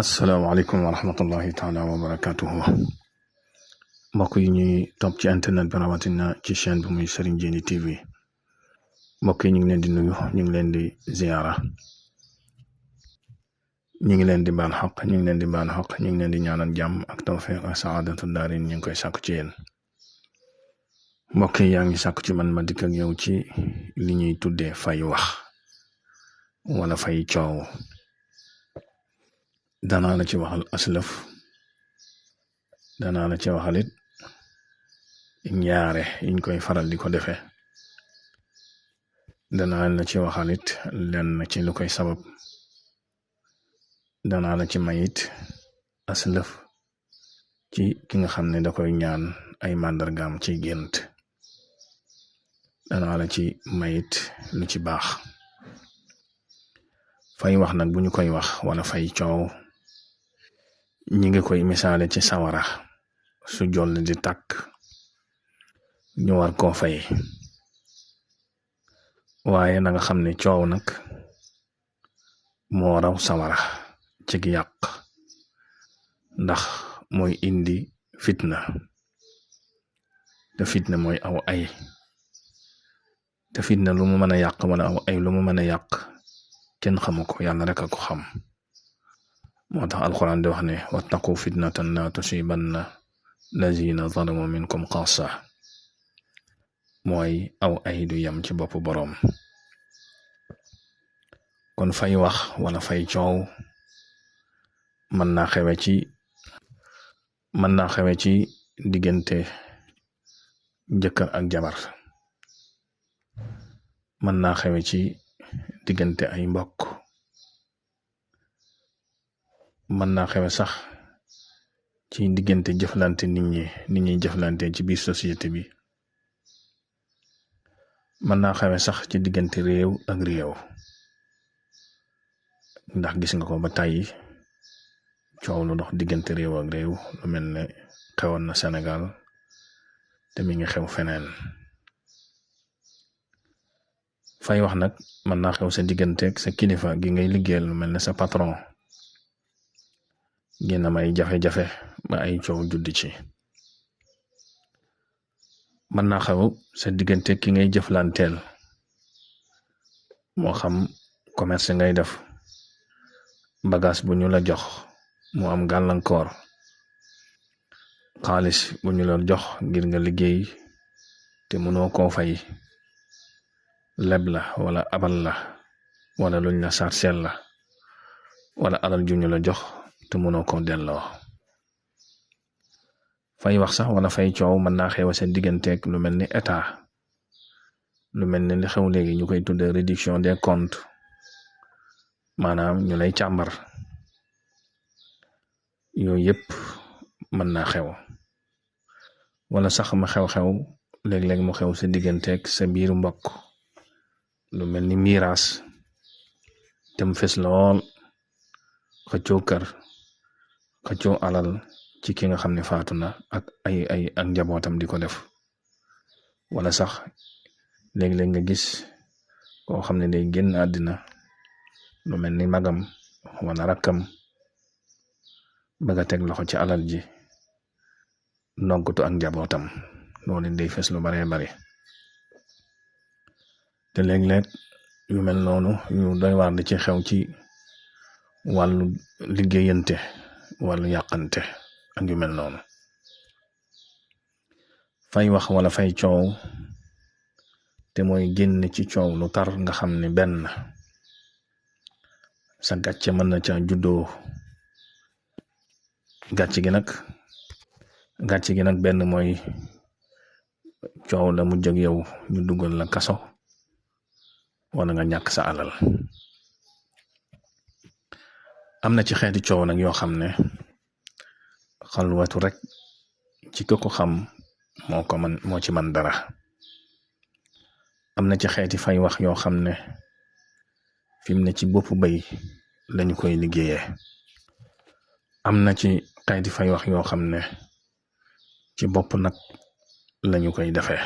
asalaamaaleykum wa rahmatullahi taala wa barakatuhu mbokk yi ñuy topp ci internet bi rawatina ci chaîne bi muy Serigne Djily TV mbokk yi ñu ngi leen di nuyu ñu ngi leen di ziyaara ñu ngi leen di baal xaq ñu ngi leen di baal xaq ñu ngi leen di ñaanal jàmm ak tawfiq ak saadatu daarin ñu ngi koy sàkku ci yéen mbokk yi yaa ngi sàkku ci man ma dikk ak yow ci li ñuy tuddee fay wax wala fay coow. danaa la ci waxal aslëf danaa la ci waxalit ñaare yiñ koy faral di ko defee danaa la ci waxalit lenn ci lu koy sabab danaa la ci mayit aslëf ci ki nga xam ne da koy ñaan ay màndargaam ci gént danaa la ci mayit lu ci baax fay wax nag bu ñu koy wax wala fay coow ñi ngi koy misaale ci sawara su joll di tàkk ñu war koo fay waaye na nga xam ne coow nag moo raw sawara ci yàq ndax mooy indi fitna te fitna mooy aw ay te fitna lu mu mën a yàq wala aw ay lu mu mën a yàq kenn xamu ko yàlla rek a ko xam moo tax alquran di wax ne wattaqu fitnatan la tusibanna lazina zalamu minkum xaasa mooy aw ay du yem ci bopp boroom kon fay wax wala fay coow mën naa xewe ci diggante jëkkër ak jabar mën naa xewe ci diggante ay mbokk mën naa xewe sax ci diggante jëflante nit ñi jëflante ci biir société bi mën naa xewe sax ci diggante réew ak réew ndax gis nga ko ba tàyyi coow lu dox diggante réew ak réew lu mel ne xewoon na Sénégal te mi ngi xew feneen fay wax nag mën naa xew sa digganteeg sa kilifa gi ngay liggéeyal lu mel ne sa patron génn may jafe-jafe ba ay coow juddi ci mën naa xew sa diggante ki ngay jëflanteel moo xam commerce ngay def bagage bu ñu la jox mu am gàllankoor xaalis bu ñu la jox ngir nga liggéey te mënoo koo fay leb la wala abal la wala luñ la sarsel la wala alal ju ñu la jox te mënoo ko delloo fay wax sax wala fay coow mën naa xew seen digganteeg lu mel ni état lu mel ni li xew léegi ñu koy tuddee réduction des comptes maanaam ñu lay càmbar yooyu yëpp mën naa xew wala sax ma xew-xew léeg-léeg mu xew sa digganteeg sa biiru mbokk lu mel ni miiras te mu fes lool xëccoo kër xëccoo alal ci ki nga xam ne faatu na ak ak njabootam di ko def wala sax léeg-léeg nga gis koo xam ne day génn àddina lu mel ni magam wala rakkam bëgg a teg loxo ci alal ji noggutu ak njabootam loolu day fes lu baree bari te léeg-léeg yu mel noonu yu doy waar di ci xew ci wàllu liggéeyante wàllu yàqante ak yu mel noonu fay wax wala fay coow te mooy génn ci coow lu tar nga xam ne benn sa gàcce mën na ca juddoo gàcce gi nag benn mooy coow la mu jóg yow ñu dugal la kaso wala nga ñàkk sa alal am na ci xeeti coow nag yoo xam ne xalwatu rek ci ko xam moo ci man dara am na ci xeeti fay wax yoo xam ne fi mu ne ci bopp bay lañu koy liggéeyee am na ci xeeti fay wax yoo xam ne ci bopp nag lañu koy defee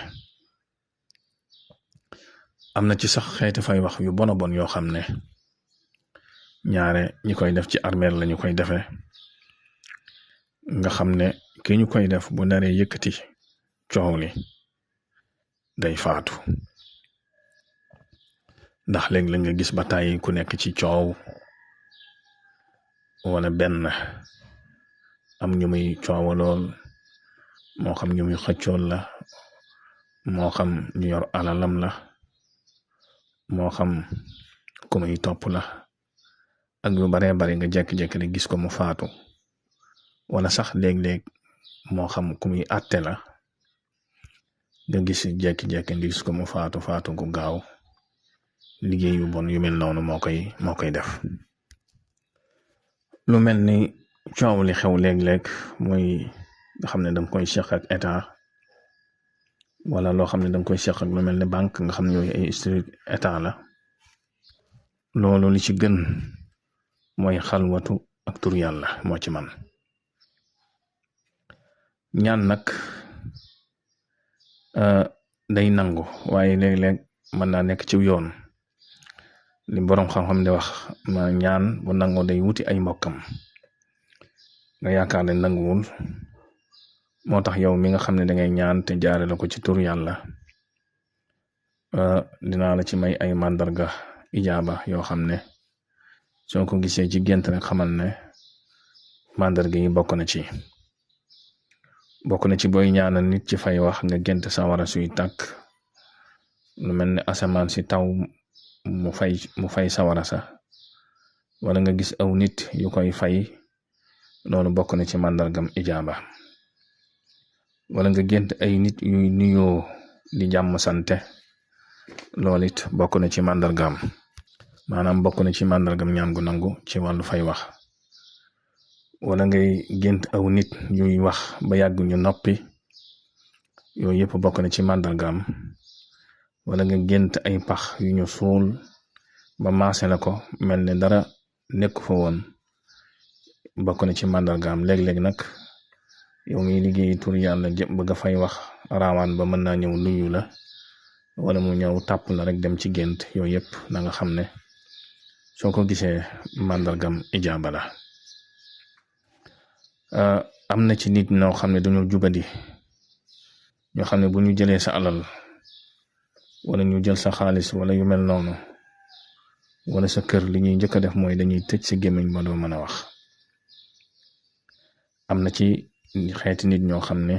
am na ci sax xeeti fay wax yu bon yoo xam ne ñaare ñi koy def ci armeel lañu koy defee nga xam ne ki ñu koy def bu naree yëkkati coow li day faatu ndax léegi la nga gis ba tàyyi ku nekk ci coow wala benn am ñu muy coowalool moo xam ñu muy xëccool la moo xam ñu yor alalam la moo xam ku muy topp la ak yu baree bari nga jekki-jekki ne gis ko mu faatu wala sax léeg-léeg moo xam ku muy àtte la nga gis jekki-jekki nga gis ko mu faatu gu gaaw liggéey yu bon yu mel noonu moo koy def. lu mel ni coow li xew léeg-léeg mooy nga xam ne danga koy seq ak état wala loo xam ne danga koy seq ak lu mel ni banque nga xam ne yooyu ay structure état la loolu li ci gën mooy xalwatu ak tur yàlla moo ci man. ñaan nag day nangu waaye léeg-léeg mën naa nekk ci yoon li boroom xam-xam di wax ma ñaan bu nangoo day wuti ay mbokkam nga yaakaar ne nanguwul moo tax yow mi nga xam ne dangay ñaan te jaare la ko ci tur yàlla dinaa la ci may ay màndarga ijaaba yoo xam ne soo ko gisee ci gént rek xamal ne màndarga yi bokk na ci booy ñaanal nit ci fay wax nga gént sawara suy tàkk lu mel ne asamaan si taw mu fay sawara sa wala nga gis aw nit yu koy fay loolu bokk na ci màndargam ijaaba wala nga gént ay nit yuy nuyoo di jàmm sante loolu it bokk na ci màndargam maanaam bokk na ci màndargam ñaan gu nangu ci wàllu fay wax wala ngay gént aw nit yuy wax ba yàgg ñu noppi yooyu yëpp bokk na ci màndargam wala nga gént ay pax yu ñu suul ba maase la ko mel ne dara nekk fa woon bokk na ci màndargam. léeg-léeg nag yow miy liggéey tur yàlla jëpp bëgg a fay wax raawaan ba mën naa ñëw nuyu la wala mu ñëw tàpp la rek dem ci gént yooyu yëpp na nga xam ne soo ko gisee màndargam ijaaba la. am na ci nit ñoo xam ne dañoo jubadi ñoo xam ne bu ñu jëlee sa alal wala ñu jël sa xaalis wala yu mel noonu wala sa kër li ñuy njëkk a def mooy dañuy tëj sa gémmiñ ba doo mën a wax. am na ci xeeti nit ñoo xam ne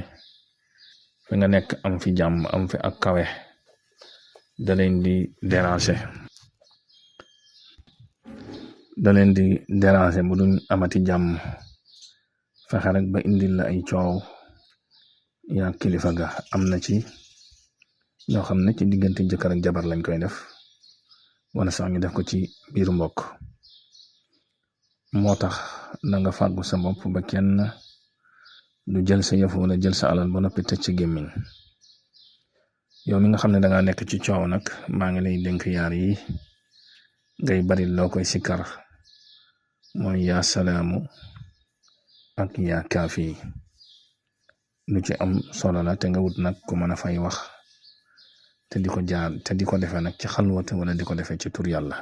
fi nga nekk am fi jàmm am fi ak kawe da leen di déranger bu duñ amati jàmm fexe rek ba indil la ay coow yaa kilifa ga. am na ci ñoo xam ne ci diggante jëkkër ak jabar lañ koy def wala sax ñu def ko ci biiru mbokk. moo tax na nga fàggu sa bopp ba kenn du jël sa yëf wala jël sa alal ba noppi tëj ci gémmiñ. yow mi nga xam ne dangaa nekk ci coow nag maa ngi lay dénk yaar yi ngay bari loo koy sikkar mooy yaa salaamu ak yaa kaafi. lu ci am solo la te nga wut nag ku mën a fay wax te di ko defee nag ci xalwate wala di ko defee ci tur yàlla.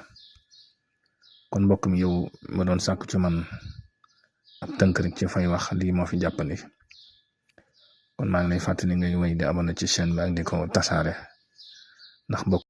kon mbokk mi yow ma doon sàkku ci man ab tënk rek ci fay wax lii moo fi jàppandi kon maa ngi lay fàttali ngay wéy di abonné ci chaîne bi ak di ko tasaare ndax mbokk